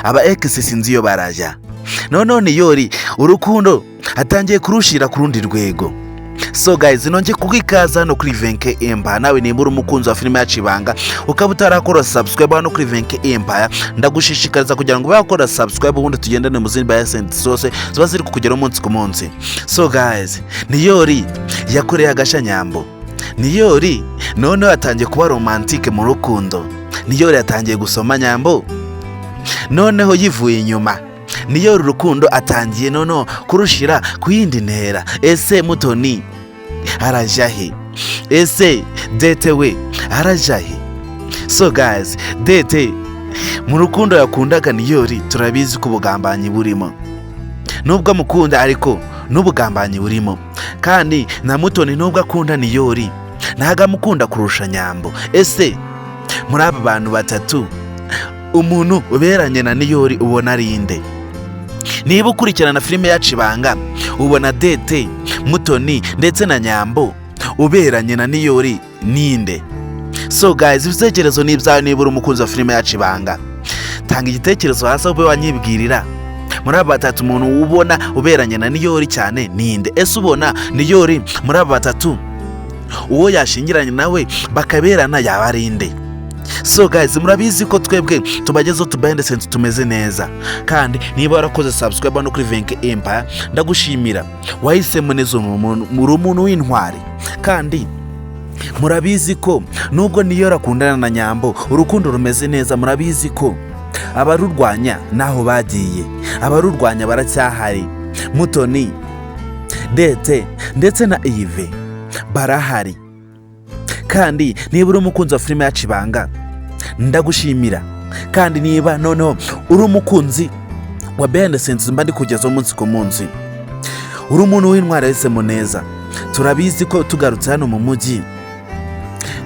Aba ex sinzi iyo barajya. Noneho Niyori urukundo atangiye kurushira ku rundi rwego. So guys, nongeye kukwikaza hano kuri Venke Empire. Nawe nimba uri umukunzi wa filime yacu Ibanga, ukaba utarakora subscribe hano kuri Venke Empire, ndagushishikariza kugira ngo ube wakora subscribe, ubundi tugendane mu zindi biasenti zose ziba ziri kukugeraho umunsi ku munsi. So guys, Niyori yakoreye agasha Nyambo. Niyori noneho yatangiye kuba romantique mu rukundo. Niyori yatangiye gusoma Nyambo noneho yivuye inyuma. Niyori urukundo atangiye noneho kurushira ku yindi ntera. Ese Mutoni arajya he? Ese Dete we arajya he? So guys, Dete mu rukundo yakundaga Niyori, turabizi ko ubugambanyi burimo. Nubwo amukunda, ariko n'ubugambanyi burimo. Kandi na Mutoni, nubwo akunda Niyori, ntabwo amukunda kurusha Nyambo. Ese muri aba bantu batatu, umuntu uberanye na Niyori ubona ari inde? Niba ukurikirana filime yacu Ibanga, ubona Dete, Mutoni ndetse na Nyambo, uberanye na Niyori ninde? So guys, ibitekerezo ni ibyawe. Niba uri umukunzi wa filime yacu Ibanga, tanga igitekerezo hasi aho ube wanyibwirira: muri aba batatu, umuntu ubona uberanye na Niyori cyane ninde? Ese ubona Niyori muri aba batatu, uwo yashingiranye nawe bakaberana yaba ari inde? So guys, murabizi ko twebwe tubagezeho tu sense tumeze neza. Kandi niba warakoze subscribe hano kuri Venke Empire, ndagushimira, wahisemo neza, uri umuntu w'intwari. Kandi murabizi ko nubwo Niyo akundana na Nyambo, urukundo rumeze neza, murabizi ko abarurwanya naho bagiye, abarurwanya baracyahari. Mutoni, Dete ndetse na Ive barahari. Kandi niba uri umukunzi wa filime yacu Ibanga, ndagushimira. Kandi niba noneho uri umukunzi wa behind the scenes mba ndi kugezaho umunsi ku munsi, uri umuntu w'intwari, yahisemo neza. Turabizi ko tugarutse hano mu mujyi,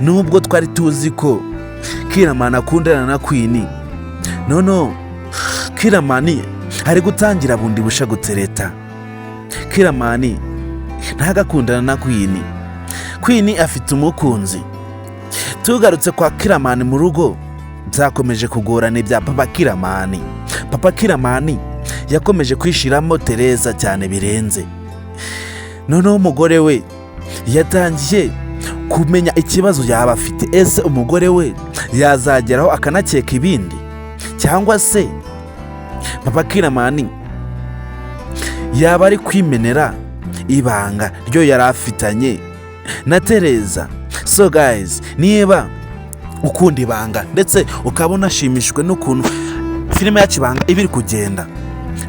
nubwo twari tuzi ko Kiramani akundana na Queen, noneho Kiramani ari gutangira bundi busha gutereta. Kiramani ntagakundana na Queen, Queen afite umukunzi. Tugarutse kwa Kiramani mu rugo, byakomeje kugorana ibya papa Kiramani. Papa Kiramani yakomeje kwishiramo Tereza cyane birenze. Noneho umugore we yatangiye kumenya ikibazo yaba afite. Ese umugore we yazageraho akanakeka ibindi, cyangwa se papa Kiramani yaba ari kwimenera ibanga ryo yari afitanye na Tereza? So guys, niba ukunda Ibanga ndetse ukaba unashimishijwe n'ukuntu filime yacu Ibanga iba iri kugenda,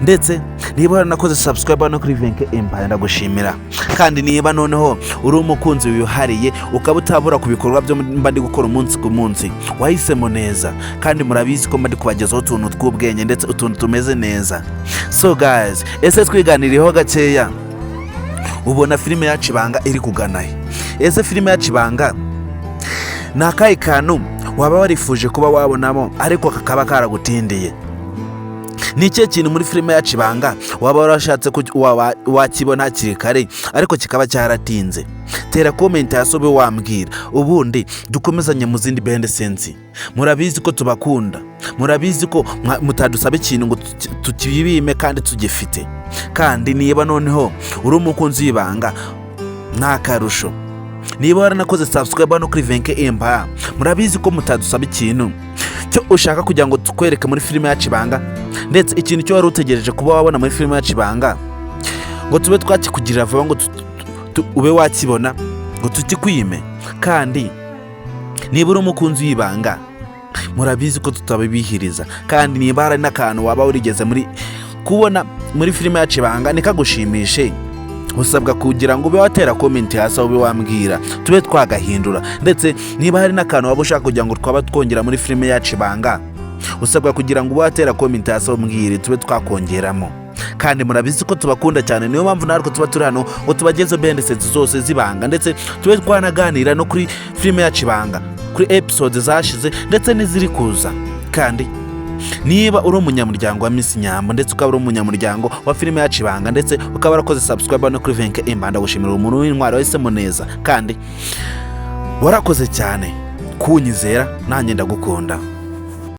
ndetse niba waranakoze subscribe hano kuri Venke Empire, ndagushimira. Kandi niba noneho uri umukunzi wihariye, ukaba utabura ku bikorwa byo mba ndi gukora umunsi ku munsi, wahisemo neza. Kandi murabizi ko mba ndi kubagezaho utuntu tw'ubwenge ndetse utuntu tumeze neza. So guys, ese twiganiriyeho gakeya, ubona filime yacu Ibanga iri kugana he? Ese filime yacu Ibanga ni akahe kantu waba warifuje kuba wabonamo ariko kakaba karagutindiye? Ni ikihe kintu muri filime yacu Ibanga waba warashatse ko wakibona hakiri kare ariko kikaba cyaratinze? Tera comment hasi ube wambwira, ubundi dukomezanye mu zindi behind scenes. Murabizi ko tubakunda, murabizi ko mutadusaba ikintu ngo tukibime kandi tugifite. Kandi niba noneho uri umukunzi w'Ibanga, ni akarusho. Niba waranakoze subscribe hano kuri Venke Empire, murabizi ko mutadusaba ikintu cyo ushaka kugira ngo tukwereke muri filime yacu Ibanga, ndetse ikintu cyo wari utegereje kuba wabona muri filime yacu Ibanga ngo tube twakikugirira vuba, ngo ube wakibona ngo tukikwime. Kandi niba uri umukunzi w'Ibanga, murabizi ko tutabibihiriza. Kandi niba hari n'akantu waba warigeze muri kubona muri filime yacu Ibanga ntikagushimishe, usabwa kugira ngo ube watera comment hasi aho ube wambwira, tube twagahindura. Ndetse niba hari n'akantu waba ushaka kugira ngo twaba twongera muri filime yacu Ibanga, usabwa kugira ngo ube watera comment hasi aho umbwire, tube twakongeramo. Kandi murabizi ko tubakunda cyane, niyo mpamvu natwe tuba turi hano ngo tubagezeho behind scenes zose z'Ibanga, ndetse tube twanaganira no kuri filime yacu Ibanga, kuri episode zashize ndetse n'iziri kuza. Kandi niba uri umunyamuryango wa Miss Nyambo, ndetse ukaba uri umunyamuryango wa filime yacu Ibanga, ndetse ukaba warakoze subscribe no kuri Venke Empire, ndagushimira, umuntu w'intwari, wahisemo neza kandi warakoze cyane kunyizera, nanjye ndagukunda.